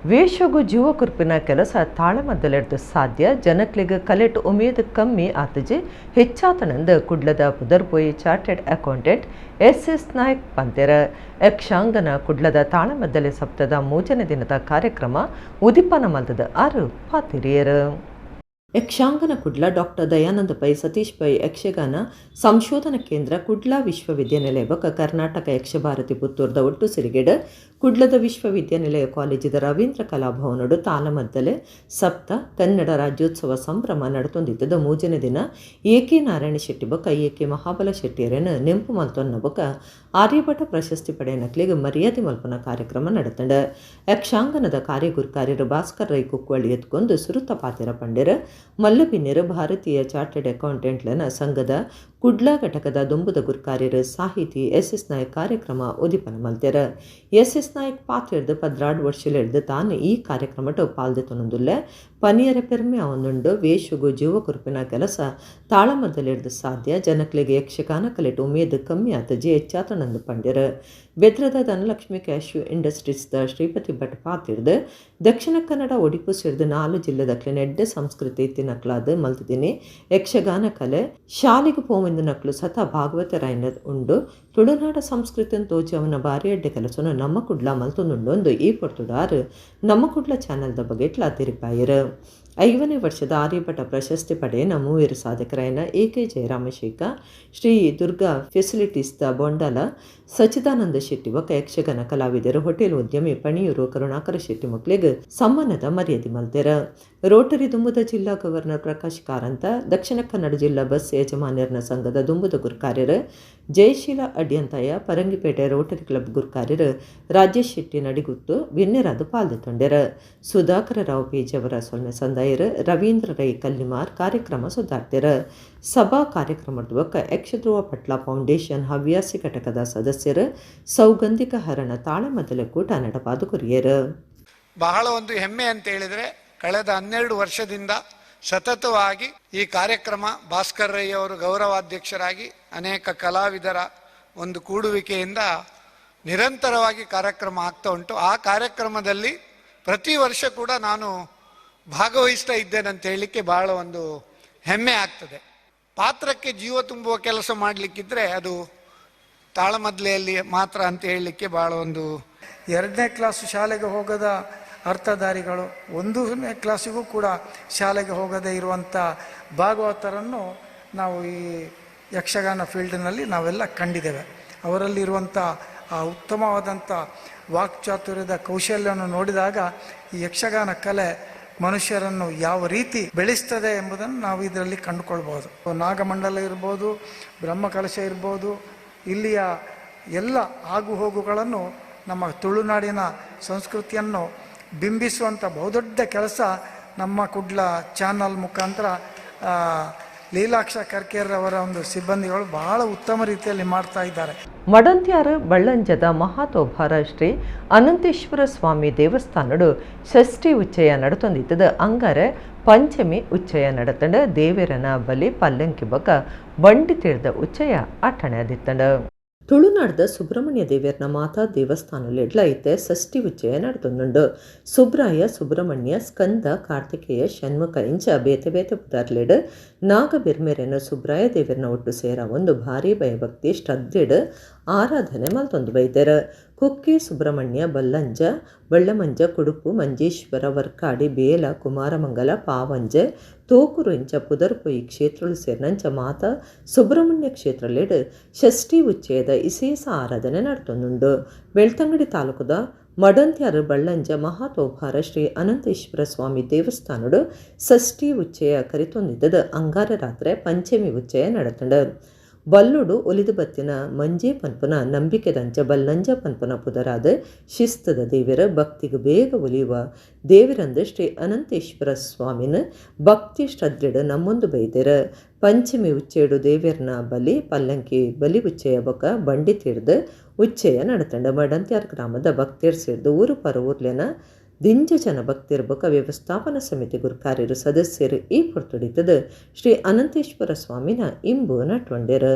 ವೇಷಗೂ ಜೀವಕುರ್ಪಿನ ಕೆಲಸ ತಾಳಮದ್ದಲೆಡ್ದು ಸಾಧ್ಯ, ಜನಕ್ಲಿಗೆ ಕಲೆಟ್ ಉಮೇದ್ ಕಮ್ಮಿ ಆತಜಿ ಹೆಚ್ಚಾತನಂದ ಕುಡ್ಲದ ಪುದರ್ಪೋಯಿ chartered accountant S S Nayak ಪಂತೆರ. ಯಕ್ಷಾಂಗನ ಕುಡ್ಲದ ತಾಳಮದ್ದಲೆ ಸಪ್ತದ 3ನೇ ದಿನದ ಕಾರ್ಯಕ್ರಮ ಉದಿಪನ ಮಲ್ದದ ಆರು ಪಾತಿರಿಯರು. ಯಕ್ಷಾಂಗನ ಕುಡ್ಲ ಡಾಕ್ಟರ್ ದಯಾನಂದ ಪೈ ಸತೀಶ್ ಪೈ ಯಕ್ಷಗಾನ ಸಂಶೋಧನಾ ಕೇಂದ್ರ ಕುಡ್ಲ ವಿಶ್ವವಿದ್ಯಾನಿಲಯ ಬೊಕ ಕರ್ನಾಟಕ ಯಕ್ಷಭಾರತಿ ಪುತ್ತೂರ್ದ ಒಟ್ಟು ಸಿರಿಗೆಡ ಕುಡ್ಲದ ವಿಶ್ವವಿದ್ಯಾನಿಲಯ ಕಾಲೇಜಿದ ರವೀಂದ್ರ ಕಲಾಭವನಡು ತಾಲಮದ್ದಲೆ ಸಪ್ತ ಕನ್ನಡ ರಾಜ್ಯೋತ್ಸವ ಸಂಭ್ರಮ ನಡತೊಂದಿದ್ದದ 3ನೇ ದಿನ ಎ ಕೆ ನಾರಾಯಣ ಶೆಟ್ಟಿ ಬೊಕ ಎ ಕೆ ಮಹಾಬಲ ಶೆಟ್ಟಿಯರನ್ನು ನೆಂಪು ಮಲ್ತೊನ್ನ ಬೊಕ ಆರ್ಯಭಟ ಪ್ರಶಸ್ತಿ ಪಡೆಯನಕ್ಲಿಗೆ ಮರ್ಯಾದೆ ಮಲ್ಪನ ಕಾರ್ಯಕ್ರಮ ನಡತಂಡ. ಯಕ್ಷಾಂಗನದ ಕಾರ್ಯಗುರ್ಕಾರ್ಯರು ಭಾಸ್ಕರ್ ರೈ ಕುಕ್ವಳ್ಳಿ ಎತ್ಕೊಂಡು ಸುರುತ ಪಾತಿರ ಪಂಡೆರ. ಮಲ್ಲಬಿನ್ನೆರು ಭಾರತೀಯ ಚಾರ್ಟರ್ಡ್ ಅಕೌಂಟೆಂಟ್ಲನ ಸಂಘದ ಕುಡ್ಲ ಘಟಕದ ದುಂಬುದ ಗುರ್ಕಾರ್ಯರು ಸಾಹಿತಿ ಎಸ್ ಎಸ್ ನಾಯಕ್ ಕಾರ್ಯಕ್ರಮ ಉದಿಪನ ಮಲ್ತೆರ. ಎಸ್ ಎಸ್ ನಾಯಕ್ ಪಾತ್ರೆಡ್ದು 12 ವರ್ಷಲೆಡ್ದು ತಾನು ಈ ಕಾರ್ಯಕ್ರಮಟು ಪಾಲ್ದೆ ತೊನೊಂದುಲ್ಲೆ. ಪನಿಯರ ಪೆರ್ಮೆ ಅವನುಂಡು ವೇಷಗು ಜೀವಕುರುಪಿನ ಕೆಲಸ ತಾಳಮದ್ದಲೆಡ್ದು ಸಾಧ್ಯ, ಜನಕ್ಲೆಗೆ ಯಕ್ಷಗಾನ ಕಲೆಟು ಉಮೇದು ಕಮ್ಮಿ ಆತಜಿ ಹೆಚ್ಚಾತನಂದು ಪಂಡ್ಯರ. ಬೆದ್ರದ ಧನಲಕ್ಷ್ಮಿ ಕ್ಯಾಶ್ಯೂ ಇಂಡಸ್ಟ್ರೀಸ್ದ ಶ್ರೀಪತಿ ಭಟ್ ಪಾತಿರ್ದು ದಕ್ಷಿಣ ಕನ್ನಡ ಒಡಿಪು ಸೇರಿದ 4 ಜಿಲ್ಲೆದಕ್ಲೆ ನೆಡ್ಡೆ ಸಂಸ್ಕೃತಿ ತಿನ್ನಕ್ಲಾದ ಮಲ್ತಿದ್ದೀನಿ ಯಕ್ಷಗಾನ ಕಲೆ ಶಾಲೆಗೆ ಪೋವೆಂದು ನಕ್ಲು ಸತ ಭಾಗವತರಾಯನ ಉಂಡು ತುಳುನಾಡ ಸಂಸ್ಕೃತಿಯನ್ನು ತೋಚಿ ಅವನ ಭಾರಿ ಅಡ್ಡೆ ಕೆಲಸನು ನಮ್ಮ ಕುಡ್ಲ ಮಲ್ತೊಂದುಂಡು ಒಂದು ಈ ಪೊರ್ತುಡಾರು ನಮ್ಮ ಕುಡ್ಲ ಚಾನಲ್ದ ಬಗೆಟ್ಲ ತಿರುಪಾಯಿರು. 5ನೇ ವರ್ಷದ ಆರ್ಯಭಟ ಪ್ರಶಸ್ತಿ ಪಡೆಯನ ಮೂವರು ಸಾಧಕರಾಯನ ಎ ಕೆ ಜಯರಾಮಶೇಖ, ಶ್ರೀ ದುರ್ಗಾ ಫೆಸಿಲಿಟೀಸ್ದ ಬೊಂಡಲ ಸಚ್ಚಿದಾನಂದ ಶೆಟ್ಟಿ ಬೊಕ್ಕ ಯಕ್ಷಗಾನ ಕಲಾವಿದರು ಹೋಟೆಲ್ ಉದ್ಯಮಿ ಪಣಿಯೂರು ಕರುಣಾಕರ ಶೆಟ್ಟಿ ಮಕ್ಕಳಿಗೆ ಸಮ್ಮಾನದ ಮರ್ಯಾದೆ ಮಲ್ತೆರ. ರೋಟರಿ ದುಂಬುದ ಜಿಲ್ಲಾ ಗವರ್ನರ್ ಪ್ರಕಾಶ್ ಕಾರಂತ, ದಕ್ಷಿಣ ಕನ್ನಡ ಜಿಲ್ಲಾ ಬಸ್ ಯಜಮಾನ್ಯರನ ಸಂಘದ ದುಂಬುದ ಗುರ್ಕಾರ್ಯರು ಜಯಶೀಲ ಅಡ್ಯಂತಾಯ, ಪರಂಗಿಪೇಟೆ ರೋಟರಿ ಕ್ಲಬ್ ಗುರ್ಕಾರ್ಯರು ರಾಜೇಶ್ ಶೆಟ್ಟಿ ನಡಿಗುತ್ತು ಬಿನ್ನೆರಾದ ಪಾಲ್ದೆ ಸುಧಾಕರ ರಾವ್ ಪೇಜವರ ಸೊಲ್ಮೆ ಸಂದಾಯರು ರವೀಂದ್ರ ರೈ ಕಲ್ಲಿಮಾರ್ ಕಾರ್ಯಕ್ರಮ ಸುಧಾರ್ತಿರ. ಸಭಾ ಕಾರ್ಯಕ್ರಮದ ಬೊಕ್ಕ ಯಕ್ಷಧ್ರುವ ಪಟ್ಲ ಫೌಂಡೇಶನ್ ಹವ್ಯಾಸಿ ಘಟಕದ ಸದಸ್ಯರು ಸೌಗಂಧಿಕ ಹರಣ ತಾಳಮದ್ದಲೆ ಕೂಟ ನಡಪಾದು ಕೊರಿಯರು. ಬಹಳ ಒಂದು ಹೆಮ್ಮೆ ಅಂತ ಹೇಳಿದ್ರೆ ಕಳೆದ 12 ವರ್ಷದಿಂದ ಸತತವಾಗಿ ಈ ಕಾರ್ಯಕ್ರಮ ಭಾಸ್ಕರ್ ರೈ ಅವರು ಗೌರವಾಧ್ಯಕ್ಷರಾಗಿ ಅನೇಕ ಕಲಾವಿದರ ಒಂದು ಕೂಡುವಿಕೆಯಿಂದ ನಿರಂತರವಾಗಿ ಕಾರ್ಯಕ್ರಮ ಆಗ್ತಾ ಉಂಟು. ಆ ಕಾರ್ಯಕ್ರಮದಲ್ಲಿ ಪ್ರತಿ ವರ್ಷ ಕೂಡ ನಾನು ಭಾಗವಹಿಸ್ತಾ ಇದ್ದೇನೆ ಅಂತ ಹೇಳಲಿಕ್ಕೆ ಬಹಳ ಒಂದು ಹೆಮ್ಮೆ ಆಗ್ತದೆ. ಪಾತ್ರಕ್ಕೆ ಜೀವ ತುಂಬುವ ಕೆಲಸ ಮಾಡಲಿಕ್ಕಿದ್ರೆ ಅದು ತಾಳಮದ್ದಲೆಯಲ್ಲಿ ಮಾತ್ರ ಅಂತ ಹೇಳಲಿಕ್ಕೆ ಬಹಳ ಒಂದು. 2ನೇ ಕ್ಲಾಸು ಶಾಲೆಗೆ ಹೋಗದ ಅರ್ಥಧಾರಿಗಳು, 1ನೇ ಕ್ಲಾಸಿಗೂ ಕೂಡ ಶಾಲೆಗೆ ಹೋಗದೇ ಇರುವಂಥ ಭಾಗವತರನ್ನು ನಾವು ಈ ಯಕ್ಷಗಾನ ಫೀಲ್ಡ್ನಲ್ಲಿ ನಾವೆಲ್ಲ ಕಂಡಿದ್ದೇವೆ. ಅವರಲ್ಲಿರುವಂಥ ಆ ಉತ್ತಮವಾದಂಥ ವಾಕ್ಚಾತುರ್ಯದ ಕೌಶಲ್ಯವನ್ನು ನೋಡಿದಾಗ ಈ ಯಕ್ಷಗಾನ ಕಲೆ ಮನುಷ್ಯರನ್ನು ಯಾವ ರೀತಿ ಬೆಳೆಸ್ತದೆ ಎಂಬುದನ್ನು ನಾವು ಇದರಲ್ಲಿ ಕಂಡುಕೊಳ್ಬೋದು. ನಾಗಮಂಡಲ ಇರ್ಬೋದು, ಬ್ರಹ್ಮಕಲಶ ಇರ್ಬೋದು, ಇಲ್ಲಿಯ ಎಲ್ಲ ಆಗುಹೋಗುಗಳನ್ನು ನಮ್ಮ ತುಳುನಾಡಿನ ಸಂಸ್ಕೃತಿಯನ್ನು ಬಿಂಬಿಸುವಂಥ ಬಹುದೊಡ್ಡ ಕೆಲಸ ನಮ್ಮ ಕುಡ್ಲ ಚಾನಲ್ ಮುಖಾಂತರ Leelaksha ಕರ್ಕೇರವರ ಒಂದು ಸಿಬ್ಬಂದಿಗಳು ಬಹಳ ಉತ್ತಮ ರೀತಿಯಲ್ಲಿ ಮಾಡ್ತಾ ಇದ್ದಾರೆ. ಮಡಂತ್ಯಾರು ಬಳ್ಳಂಜದ ಮಹಾತೋಭಾರ ಶ್ರೀ ಅನಂತೇಶ್ವರ ಸ್ವಾಮಿ ದೇವಸ್ಥಾನಡು ಷಷ್ಠಿ ಉಚ್ಚಯ ನಡತೊಂದಿತ್ತದ. ಅಂಗಾರೆ ಪಂಚಮಿ ಉಚ್ಚಯ ನಡತಂಡ ದೇವರನ ಬಲಿ ಪಲ್ಲಂಕಿ ಬಕ ಬಂಡಿ ತೀರ್ದ ಉಚ್ಚಯ ಅಟ್ಟಣೆ ಅದಿತ್ತಂಡ. ತುಳುನಾಡ್ದ ಸುಬ್ರಹ್ಮಣ್ಯ ದೇವರನ ಮಾತಾ ದೇವಸ್ಥಾನಲೆಡ್ಲ ಐತೆ ಷಷ್ಠಿ ಉಚ್ಚಯ ನಡತೊಂದುಂಡು. ಸುಬ್ರಾಯ, ಸುಬ್ರಹ್ಮಣ್ಯ, ಸ್ಕಂದ, ಕಾರ್ತಿಕೇಯ, ಷಣ್ಮುಖ ಇಂಚ ಬೇತೆ ಬೇತೆ ಪುದರ್ಲೆಡ್ ನಾಗಬಿರ್ಮೆರೆನ ಸುಬ್ರಾಯ ದೇವರನ ಒಟ್ಟು ಸೇರ ಒಂದು ಭಾರಿ ಭಯಭಕ್ತಿ ಶ್ರದ್ಧೆಡ್ ಆರಾಧನೆ ಮಲ್ತೊಂದು ಬೈದೆರ್. ಕುಕ್ಕೆ ಸುಬ್ರಹ್ಮಣ್ಯ, ಬಲ್ಲಂಜ, ಬಳ್ಳಮಂಜ, ಕುಡುಪು, ಮಂಜೇಶ್ವರ, ವರ್ಕಾಡಿ, ಬೇಲ, ಕುಮಾರಮಂಗಲ, ಪಾವಂಜೆ, ತೋಕುರು ಇಂಚ ಪುದರ್ಪೊಯಿ ಕ್ಷೇತ್ರಲು ಸೇರಿನಂಚ ಮಾತಾ ಸುಬ್ರಹ್ಮಣ್ಯ ಕ್ಷೇತ್ರಲೆಡ್ ಷಷ್ಠಿ ಉಚ್ಚಯದ ಇಸೇಸ ಆರಾಧನೆ ನಡತೊಂದುಂಡು. ಬೆಳ್ತಂಗಡಿ ತಾಲೂಕುದ ಮಡಂತ್ಯಾರು ಬಳ್ಳಂಜ ಮಹಾತೋಭಾರ ಶ್ರೀ ಅನಂತೇಶ್ವರ ಸ್ವಾಮಿ ದೇವಸ್ಥಾನಡು ಷಷ್ಠಿ ಉಚ್ಚಯ ಕರಿತೊಂದಿದ್ದದ. ಅಂಗಾರ ರಾತ್ರೆ ಪಂಚಮಿ ಉಚ್ಚಯ ನಡತಂಡ. ಬಲ್ಲುಡು ಒಲಿದು ಬತ್ತಿನ ಮಂಜೆ ಪನ್ಪುನ ನಂಬಿಕೆದಂಚ ಬಲ್ಲಂಜ ಪನ್ಪುನ ಪುದರಾದ ಶಿಸ್ತದ ದೇವಿರ ಭಕ್ತಿಗೆ ಬೇಗ ಒಲಿಯುವ ದೇವಿರಂದು ಶ್ರೀ ಅನಂತೇಶ್ವರ ಸ್ವಾಮಿನ ಭಕ್ತಿ ಶ್ರದ್ಧೆಡು ನಮ್ಮೊಂದು ಬೈದೆರ. ಪಂಚಮಿ ಉಚ್ಚೇಡು ದೇವಿಯರ್ನ ಬಲಿ ಪಲ್ಲಂಕಿ ಬಲಿ ಉಚ್ಚೆಯ ಬೊಕ ಬಂಡಿ ತೀರ್ದು ಉಚ್ಚೆಯ ನಡತಂಡ. ಮಡಂತ್ಯಾರ್ ಗ್ರಾಮದ ಭಕ್ತಿಯರ್ ಸೇರ್ದು ಊರು ಪರ ಊರ್ಲೆನ ದಿಂಜ ಜನ ಭಕ್ತಿಯರ್ ಬೊಕ ವ್ಯವಸ್ಥಾಪನಾ ಸಮಿತಿ ಗುರುಕಾರ್ಯರು ಸದಸ್ಯರು ಈ ಪೊರ್ತುಡಿತದ ಶ್ರೀ ಅನಂತೇಶ್ವರ ಸ್ವಾಮಿನ ಇಂಬು ನಟ್ವಂಡೆರು.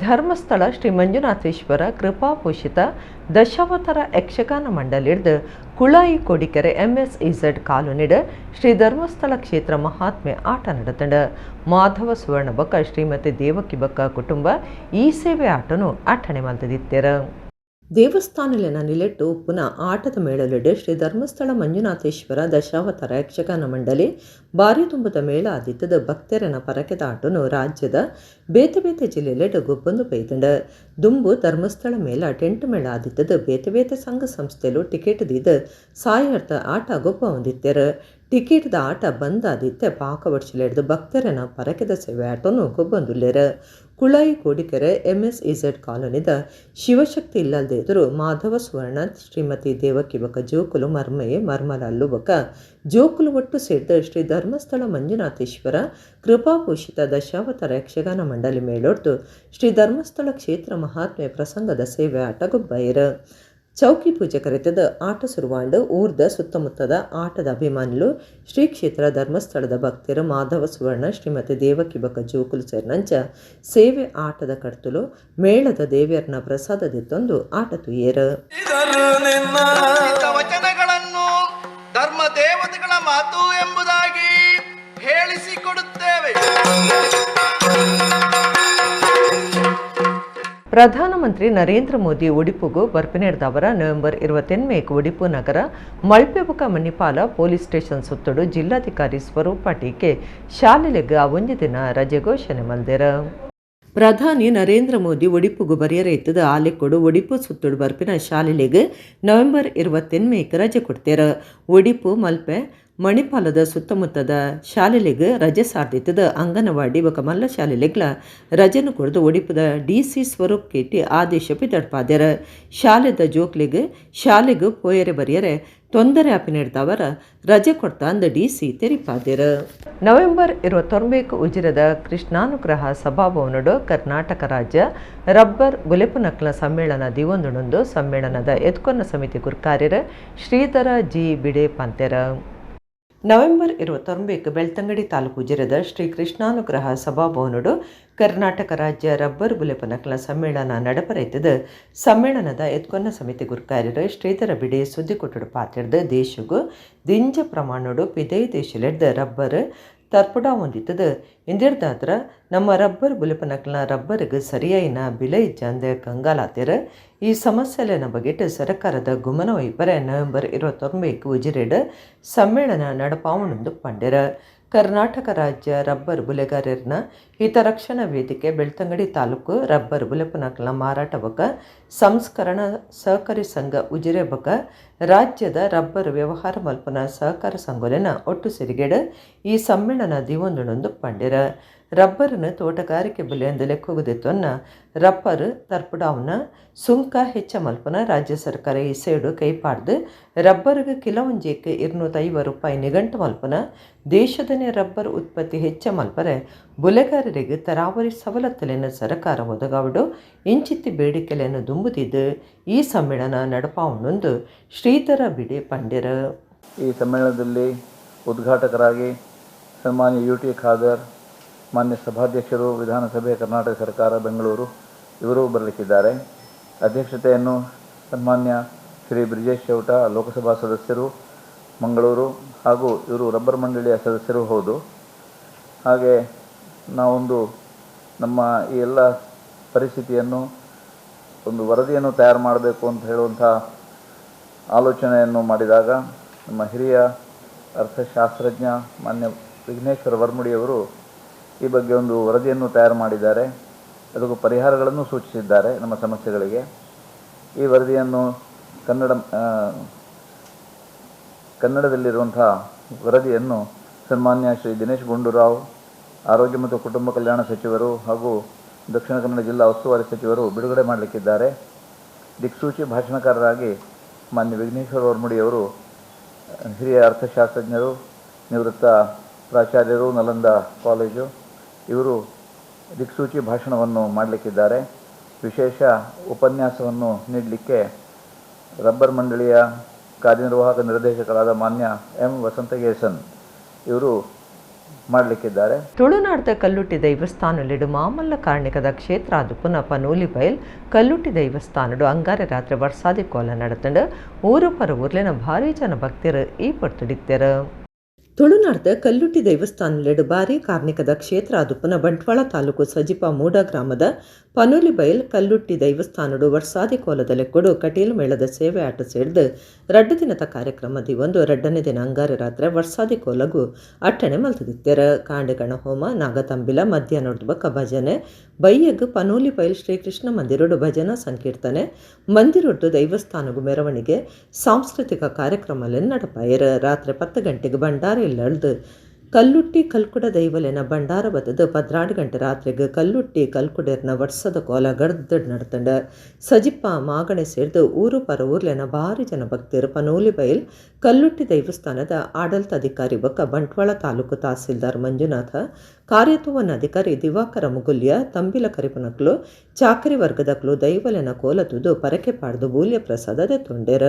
ಧರ್ಮಸ್ಥಳ ಶ್ರೀ ಮಂಜುನಾಥೇಶ್ವರ ಕೃಪಾಪೋಷಿತ ದಶಾವತಾರ ಯಕ್ಷಗಾನ ಮಂಡಳಿಡ್ದು ಕುಳಾಯಿ ಕೋಡಿಕೆರೆ ಎಂಎಸ್ಇಝಡ್ ಕಾಲೋನಿಡ್ ಶ್ರೀ ಧರ್ಮಸ್ಥಳ ಕ್ಷೇತ್ರ ಮಹಾತ್ಮೆ ಆಟ ನಡೆತಂಡ. ಮಾಧವ ಸುವರ್ಣ ಬೊಕ್ಕ ಶ್ರೀಮತಿ ದೇವಕಿ ಬೊಕ್ಕ ಕುಟುಂಬ ಈ ಸೇವೆ ಆಟನು ಆಠಣೆ ಮಲ್ತದಿತ್ತೆರ. ದೇವಸ್ಥಾನಲೆನ ನಿಲೆಟ್ಟು ಉಪ್ಪುನ ಆಟದ ಮೇಳಲೆಡ್ ಶ್ರೀ ಧರ್ಮಸ್ಥಳ ಮಂಜುನಾಥೇಶ್ವರ ದಶಾವತಾರ ಯಕ್ಷಗಾನ ಮಂಡಳಿ ಬಾರಿ ತುಂಬುದ ಮೇಳ ಆದಿತ್ತದ ಭಕ್ತರನ ಪರಕೆದ ಆಟನು ರಾಜ್ಯದ ಬೇತೆ ಬೇತೆ ಜಿಲ್ಲೆಲೆಡ್ ಗೊಬ್ಬೊಂದು ಪೈದಂಡ. ದುಂಬು ಧರ್ಮಸ್ಥಳ ಮೇಳ ಟೆಂಟ್ ಮೇಳ ಆದಿತ್ತದ ಬೇತೆ ಬೇತೆ ಸಂಘ ಸಂಸ್ಥೆಲು ಟಿಕೆಟ್ ದೀದ ಸಾಯರ್ಥ ಆಟ ಗೊಬ್ಬ ಹೊಂದಿತ್ತೆರ. ಟಿಕೆಟ್ದ ಆಟ ಬಂದಾದಿತ್ತೆ ಪಾಕ ವರ್ಷಲೆಡ್ದು ಭಕ್ತರನ ಪರಕೆದ ಸೇವೆ ಆಟನು ಗೊಬ್ಬೊಂದುಲ್ಲೆರ್. ಕುಳಾಯಿ ಕೋಡಿಕೆರೆ ಎಂಎಸ್ಇಝೆಡ್ ಕಾಲೋನಿದ ಶಿವಶಕ್ತಿ ಇಲ್ಲಲ್ದೆ ಎದುರು ಮಾಧವ ಸುವರ್ಣ ಶ್ರೀಮತಿ ದೇವಕಿ ಬೊಕ ಜೋಕುಲು ಮರ್ಮಯೆ ಮರ್ಮಲಲ್ಲು ಬೊಕ ಜೋಕುಲು ಒಟ್ಟು ಸೇರ್ದ ಶ್ರೀ ಧರ್ಮಸ್ಥಳ ಮಂಜುನಾಥೇಶ್ವರ ಕೃಪಾಪೋಷಿತ ದಶಾವತಾರ ಯಕ್ಷಗಾನ ಮಂಡಳಿ ಮೇಳೊಡ್ದು ಶ್ರೀ ಧರ್ಮಸ್ಥಳ ಕ್ಷೇತ್ರ ಮಹಾತ್ಮೆ ಪ್ರಸಂಗದ ಸೇವೆ ಆಟ ಗೊಬ್ಬೈರ್. ಚೌಕಿ ಪೂಜೆ ಕರೆತದ ಆಟ ಸುರುವಾಂಡು ಊರ್ದ ಸುತ್ತಮುತ್ತದ ಆಟದ ಅಭಿಮಾನಿಲು ಶ್ರೀ ಕ್ಷೇತ್ರ ಧರ್ಮಸ್ಥಳದ ಭಕ್ತರು ಮಾಧವ ಸುವರ್ಣ ಶ್ರೀಮತಿ ದೇವಕಿ ಬೊಕ ಜೋಕುಲು ಸೇರ್ನಂಚ ಸೇವೆ ಆಟದ ಕರ್ತುಲು ಮೇಳದ ದೇವಿಯರ್ನ ಪ್ರಸಾದದಿತ್ತೊಂದು ಆಟ ತುಯೇರು. ವಚನಗಳನ್ನು ಧರ್ಮ ದೇವತೆಗಳ ಮಾತು ಎಂಬುದಾಗಿ ಹೇಳಿಸಿಕೊಡುತ್ತೇವೆ. ಪ್ರಧಾನಮಂತ್ರಿ ನರೇಂದ್ರ ಮೋದಿ ಒಡಿಪುಗು ಬರ್ಪಿನೆಡ್ದವರ ನವೆಂಬರ್ 28 ಒಡಿಪು ನಗರ ಮಲ್ಪೆಬುಕ ಮಣಿಪಾಲ ಪೊಲೀಸ್ ಸ್ಟೇಷನ್ ಸುತ್ತಡು ಜಿಲ್ಲಾಧಿಕಾರಿ ಸ್ವರೂಪ ಟೀಕೆ ಶಾಲೆಲೆಗ್ ಒಂಜಿ ದಿನ ರಜೆ ಘೋಷಣೆ ಮಲ್ದೆರ್. ಪ್ರಧಾನಿ ನರೇಂದ್ರ ಮೋದಿ ಒಡಿಪುಗು ಬರಿಯರ ಇತ್ತದ ಆಲೆಕೊಡು ಒಡಿಪು ಸುತ್ತಡು ಬರ್ಪಿನ ಶಾಲೆಲೆಗ್ ನವೆಂಬರ್ 28 ರಜೆ ಕೊಡ್ತೇರ. ಒಡಿಪು ಮಲ್ಪೆ ಮಣಿಪಾಲದ ಸುತ್ತಮುತ್ತದ ಶಾಲೆಲೆಗ್ ರಜೆ ಸಾರ್ದಿತ್ತದ ಅಂಗನವಾಡಿ ಬೊಕ ಮಲ್ಲ ಶಾಲೆಲೆಗ್ಲ ರಜೆನು ಕೊಡ್ದು ಒಡಿಪುದ ಡಿಸಿ ಸ್ವರೂಪ್ ಕೇಟಿ ಆದೇಶ ಪಿದಡ್ಪಾದೆರ. ಶಾಲೆದ ಜೋಕ್ಲೆಗ್ ಶಾಲೆಗ್ ಪೋಯರೆ ಬರಿಯರೆ ತೊಂದರೆ ಆಪಿನೆಡ್ದವರ ರಜೆ ಕೊಡ್ತಾ ಅಂದ ಡಿಸಿ ತೆರಿಪಾದೆರ. ನವೆಂಬರ್ 29 ಉಜಿರದ ಕೃಷ್ಣಾನುಗ್ರಹ ಸಭಾಭವನಡು ಕರ್ನಾಟಕ ರಾಜ್ಯ ರಬ್ಬರ್ ಬುಲೆಪುನಕ್ಲ ಸಮ್ಮೇಳನ ದಿವೊಂದುಣೊಂದು ಸಮ್ಮೇಳನದ ಎದ್ಕೊನ್ನ ಸಮಿತಿ ಗುರ್ಕಾರ್ಯರ ಶ್ರೀಧರ ಜಿ ಬಿಡೆ ಪಂತೆರ. ನವೆಂಬರ್ 29 ಬೆಳ್ತಂಗಡಿ ತಾಲೂಕು ಜಿರದ ಶ್ರೀ ಕೃಷ್ಣಾನುಗ್ರಹ ಸಭಾಭವನಡು ಕರ್ನಾಟಕ ರಾಜ್ಯ ರಬ್ಬರ್ ಬುಲೆಪನಕಲ ಸಮ್ಮೇಳನ ನಡಪರೈತದ. ಸಮ್ಮೇಳನದ ಎತ್ಕೊನ್ನ ಸಮಿತಿ ಗುರ್ಕಾರ್ಯರು ಶ್ರೀಧರ ಬಿಡೆ ಸುದ್ದಿಕೊಟ್ಟಡು ಪಾತಿರ್ದ ದೇಶಗು ದಿಂಜ ಪ್ರಮಾಣಡು ಪಿದೈ ದೇಶಲೆಡ್ದ ರಬ್ಬರ್ ತರ್ಪುಡ ಹೊಂದಿತ್ತದ. ಇಂದಿರ್ದಾದ್ರ ನಮ್ಮ ರಬ್ಬರ್ ಬುಲೆಪನಕಲ್ನ ರಬ್ಬರ್ಗೆ ಸರಿಯಾಯಿನ ಬಿಲೆ ಇಜ್ಜಂದೆ ಕಂಗಾಲಾತಿರ. ಈ ಸಮಸ್ಯೆಲೆನ ಬಗೆಟ್ ಸರ್ಕಾರದ ಗುಮನ ವೈಪರೆ ನವೆಂಬರ್ 29 ಉಜಿರೆಡ್ ಸಮ್ಮೇಳನ ನಡಪಾವಣೆಂದು ಪಂಡೆರ. ಕರ್ನಾಟಕ ರಾಜ್ಯ ರಬ್ಬರ್ ಬುಲೆಗಾರರ್ನ ಹಿತರಕ್ಷಣಾ ವೇದಿಕೆ ಬೆಳ್ತಂಗಡಿ ತಾಲೂಕು ರಬ್ಬರ್ ಬುಲೆಪನಕಲ್ನ ಮಾರಾಟ ಬಕ ಸಂಸ್ಕರಣಾ ಸಹಕಾರಿ ಸಂಘ ಉಜಿರೆ ಬಕ ರಾಜ್ಯದ ರಬ್ಬರ್ ವ್ಯವಹಾರ ಮಲ್ಪನ ಸಹಕಾರ ಸಂಘಲೆನ ಒಟ್ಟು ಸಿರಿಗೆಡ್ ಈ ಸಮ್ಮೇಳನ ದಿವೊಂದುಣೊಂದು ಪಂಡೆರ. ರಬ್ಬರನ್ನು ತೋಟಗಾರಿಕೆ ಬುಲೆಂದು ಲೆಕ್ಕೋಗುದಿತ್ತೊನ್ನ ರಬ್ಬರ್ ತರ್ಪುಡಾವ್ನ ಸುಂಕ ಹೆಚ್ಚ ಮಲ್ಪನ ರಾಜ್ಯ ಸರ್ಕಾರ ಈ ಸೇಡು ಕೈಪಾಡ್ದು ರಬ್ಬರ್ಗೆ ಕಿಲೊಂಜೆಕ್ 250 ರೂಪಾಯಿ ನಿಘಂಟು ಮಲ್ಪನ ದೇಶದನೇ ರಬ್ಬರ್ ಉತ್ಪತ್ತಿ ಹೆಚ್ಚ ಮಲ್ಪರೆ ಬುಲೆಗಾರರಿಗೆ ತರಾವರಿ ಸವಲತ್ತುಲೆನ ಸರ್ಕಾರ ಒದಗಾವಡು ಇಂಚಿತ್ತಿ ಬೇಡಿಕೆಲೆಯನ್ನು ದುಂಬುದಿದ್ದು ಈ ಸಮ್ಮೇಳನ ನಡಪಾವಣೊಂದು ಶ್ರೀಧರ ಬಿಡೆ ಪಂಡೆರ. ಈ ಸಮ್ಮೇಳನದಲ್ಲಿ ಉದ್ಘಾಟಕರಾಗಿ ಸನ್ಮಾನ್ಯ ಯು ಟಿ ಖಾದರ್, ಮಾನ್ಯ ಸಭಾಧ್ಯಕ್ಷರು, ವಿಧಾನಸಭೆ, ಕರ್ನಾಟಕ ಸರ್ಕಾರ, ಬೆಂಗಳೂರು, ಇವರು ಬರಲಿಕ್ಕಿದ್ದಾರೆ. ಅಧ್ಯಕ್ಷತೆಯನ್ನು ಸನ್ಮಾನ್ಯ ಶ್ರೀ ಬ್ರಿಜೇಶ್ ಚೌಟ, ಲೋಕಸಭಾ ಸದಸ್ಯರು, ಮಂಗಳೂರು, ಹಾಗೂ ಇವರು ರಬ್ಬರ್ ಮಂಡಳಿಯ ಸದಸ್ಯರು ಹೌದು. ಹಾಗೆ ನಾವೊಂದು ನಮ್ಮ ಈ ಎಲ್ಲ ಪರಿಸ್ಥಿತಿಯನ್ನು ಒಂದು ವರದಿಯನ್ನು ತಯಾರು ಮಾಡಬೇಕು ಅಂತ ಹೇಳುವಂಥ ಆಲೋಚನೆಯನ್ನು ಮಾಡಿದಾಗ ನಮ್ಮ ಹಿರಿಯ ಅರ್ಥಶಾಸ್ತ್ರಜ್ಞ ಮಾನ್ಯ ವಿಘ್ನೇಶ್ವರ ವರ್ಮುಡಿಯವರು ಈ ಬಗ್ಗೆ ಒಂದು ವರದಿಯನ್ನು ತಯಾರು ಮಾಡಿದ್ದಾರೆ. ಅದಕ್ಕೂ ಪರಿಹಾರಗಳನ್ನು ಸೂಚಿಸಿದ್ದಾರೆ ನಮ್ಮ ಸಮಸ್ಯೆಗಳಿಗೆ. ಈ ವರದಿಯನ್ನು ಕನ್ನಡದಲ್ಲಿರುವಂಥ ವರದಿಯನ್ನು ಸನ್ಮಾನ್ಯ ಶ್ರೀ ದಿನೇಶ್ ಗುಂಡೂರಾವ್, ಆರೋಗ್ಯ ಮತ್ತು ಕುಟುಂಬ ಕಲ್ಯಾಣ ಸಚಿವರು ಹಾಗೂ ದಕ್ಷಿಣ ಕನ್ನಡ ಜಿಲ್ಲಾ ಉಸ್ತುವಾರಿ ಸಚಿವರು ಬಿಡುಗಡೆ ಮಾಡಲಿಕ್ಕಿದ್ದಾರೆ. ದಿಕ್ಸೂಚಿ ಭಾಷಣಕಾರರಾಗಿ ಮಾನ್ಯ ವಿಘ್ನೇಶ್ವರ ವರ್ಮುಡಿಯವರು, ಹಿರಿಯ ಅರ್ಥಶಾಸ್ತ್ರಜ್ಞರು, ನಿವೃತ್ತ ಪ್ರಾಚಾರ್ಯರು, ನಲಂದ ಕಾಲೇಜು, ಇವರು ದಿಕ್ಸೂಚಿ ಭಾಷಣವನ್ನು ಮಾಡಲಿಕ್ಕಿದ್ದಾರೆ. ವಿಶೇಷ ಉಪನ್ಯಾಸವನ್ನು ನೀಡಲಿಕ್ಕೆ ರಬ್ಬರ್ ಮಂಡಳಿಯ ಕಾರ್ಯನಿರ್ವಾಹಕ ನಿರ್ದೇಶಕರಾದ ಮಾನ್ಯ ಎಂ ವಸಂತಗೇಸನ್ ಇವರು ಮಾಡಲಿಕ್ಕಿದ್ದಾರೆ. ತುಳುನಾಡದ ಕಲ್ಲುಟ್ಟಿ ದೈವಸ್ಥಾನಲಿಡು ಮಾಮಲ್ಲ ಕಾರ್ಣಿಕದ ಕ್ಷೇತ್ರ ಅದು ಪುನಃ ಪನೂಲಿ ಬಯಲ್ ಕಲ್ಲುಟ್ಟಿ ದೈವಸ್ಥಾನಡು ಅಂಗಾರೆ ರಾತ್ರಿ ವರ್ಷಾದಿ ಕೋಲ ನಡೆತಂಡು ಊರು ಪರ ಊರ್ಲಿನ ಭಾರಿ ಜನ ಭಕ್ತರು ಈ ಪೊರ್ತುಡಿತ್ತೆರು. ತುಳುನಾಡದ ಕಲ್ಲುಟ್ಟಿ ದೈವಸ್ಥಾನಲೆಡು ಭಾರಿ ಕಾರ್ಣಿಕದ ಕ್ಷೇತ್ರ ಅದು ಪುನಃ ಬಂಟ್ವಾಳ ತಾಲೂಕು ಸಜಿಪ ಮೂಡ ಗ್ರಾಮದ ಪನೂಲಿ ಬಯಲ್ ಕಲ್ಲುಟ್ಟಿ ದೈವಸ್ಥಾನಡು ವರ್ಷಾದಿ ಕೋಲದ ಲೆಕ್ಕಡು ಕಟೀಲು ಮೇಳದ ಸೇವೆ ಆಟ ಸೇರಿದು ರಡ್ಡು ದಿನದ ಕಾರ್ಯಕ್ರಮ ದಿವೊಂದು ರಡ್ಡನೇ ದಿನ ಅಂಗಾರೆ ರಾತ್ರಿ ವರ್ಷಾದಿ ಕೋಲಗು ಅಟ್ಟಣೆ ಮಲ್ತದಿತ್ತೆರ. ಕಾಂಡಗಣ ಹೋಮ, ನಾಗತಂಬಿಲ, ಮಧ್ಯಾಹ್ನದ ಬಕ್ಕ ಭಜನೆ, ಬೈಯಗ್ ಪನೂಲಿ ಬಯಲ್ ಶ್ರೀಕೃಷ್ಣ ಮಂದಿರಡು ಭಜನಾ ಸಂಕೀರ್ತನೆ, ಮಂದಿರೊಡ್ಡು ದೈವಸ್ಥಾನಗು ಮೆರವಣಿಗೆ, ಸಾಂಸ್ಕೃತಿಕ ಕಾರ್ಯಕ್ರಮ ನಡಪಾಯರ. ರಾತ್ರಿ 10 ಗಂಟೆಗೆ ಭಂಡಾರ ಇಲ್ಲಳ್ದು ಕಲ್ಲುಟ್ಟಿ ಕಲ್ಕುಡ ದೈವಲೆನ ಭಂಡಾರ ಬತ್ತದು 12 ಗಂಟೆ ರಾತ್ರಿಗೆ ಕಲ್ಲುಟ್ಟಿ ಕಲ್ಕುಡೆರ್ನ ವರ್ಷದ ಕೋಲ ಗರ್ದಡ್ ನಡ್ತಂಡ. ಸಜಿಪ್ಪ ಮಾಗಣೆ ಸೇರಿದು ಊರು ಪರ ಊರ್ಲೆನ ಭಾರಿ ಜನ ಭಕ್ತರು ಪನೂಲಿ ಬೈಲ್ ಕಲ್ಲುಟ್ಟಿ ದೈವಸ್ಥಾನದ ಆಡಳಿತಾಧಿಕಾರಿ ಬಕ್ಕ ಬಂಟ್ವಾಳ ತಾಲೂಕು ತಹಸೀಲ್ದಾರ್ ಮಂಜುನಾಥ, ಕಾರ್ಯತ್ವವನ್ನ ಅಧಿಕಾರಿ ದಿವಾಕರ ಮುಗುಲ್ಯ, ತಂಬಿಲ ಕರಿಪನಕ್ಲು, ಚಾಕರಿ ವರ್ಗದಕ್ಲು ದೈವಲೆನ ಕೋಲ ತುದು ಪರಕೆ ಪಾಡ್ದು ಬೂಲ್ಯ ಪ್ರಸಾದ ತೊಂಡೆರ.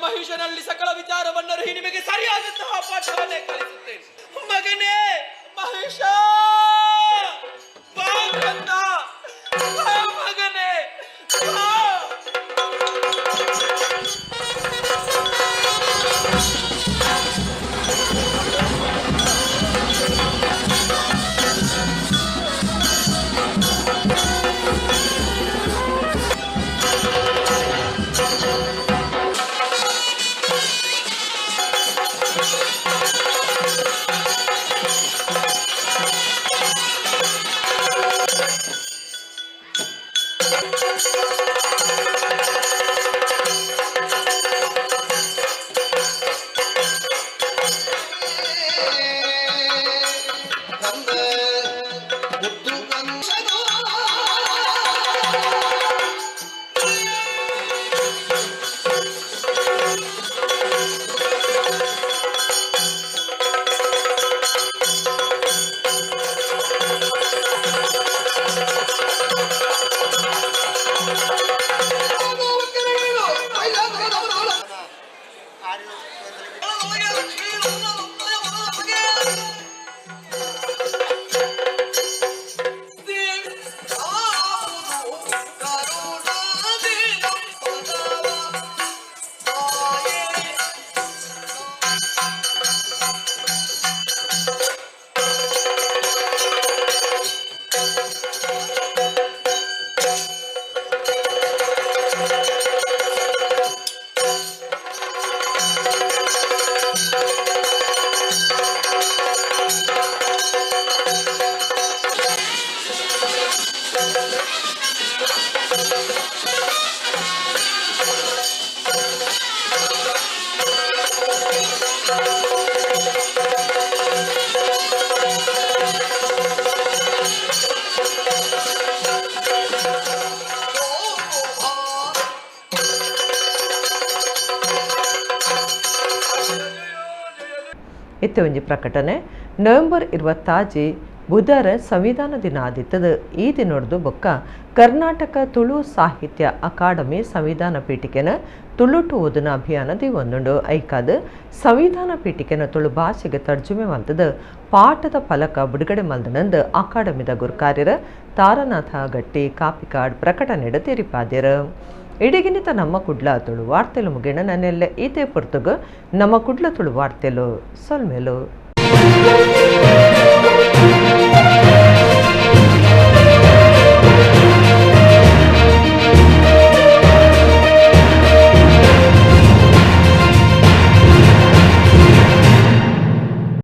ಮಹಿಷನಲ್ಲಿ ಸಕಲ ವಿಚಾರವನ್ನು ನಿಮಗೆ ಸರಿಯಾದಂತಹ ಪಾಠವನ್ನೇ ಕಲಿಸುತ್ತೇನೆ. ಮಗನೇ ಮಹಿಷ, ಬಾ ಕಂದ, ಬಾ ಮಗನೇ, ಬಾ. ಇತ್ತೆ ಒಂಜಿ ಪ್ರಕಟಣೆ. ನವೆಂಬರ್ 26 ಬುಧಾರ ಸಂವಿಧಾನ ದಿನ ಆದಿತ್ತದು. ಈ ದಿನೊಡ್ದು ಬೊಕ್ಕ ಕರ್ನಾಟಕ ತುಳು ಸಾಹಿತ್ಯ ಅಕಾಡೆಮಿ ಸಂವಿಧಾನ ಪೀಠಿಕೆನ ತುಳುಟು ಓದುನ ಅಭಿಯಾನ ದೀವೊಂದುಂಡು. ಐಕಾದ್ ಸಂವಿಧಾನ ಪೀಠಿಕೆನ ತುಳು ಭಾಷೆಗೆ ತರ್ಜುಮೆ ಮಲ್ತದು ಪಾಠದ ಫಲಕ ಬಿಡುಗಡೆ ಮಲ್ದನಂದು ಅಕಾಡೆಮಿದ ಗುರುಕಾರ್ಯರ ತಾರನಾಥ ಗಟ್ಟಿ ಕಾಪಿಕಾಡ್ ಪ್ರಕಟಣೆಡ್ ತೆರಿಪಾದೆರ್. ಇಡೀಗಿನಿತ ನಮ್ಮ ಕುಡ್ಲ ತುಳು ವಾರ್ತೆಲು ಮುಗಿಣ ನನ್ನೆಲ್ಲ ಈತೆ ಪೊರ್ತುಗು ನಮ್ಮ ಕುಡ್ಲ ತುಳು ವಾರ್ತೆಲು ಸೊಲ್ಮೆಲು.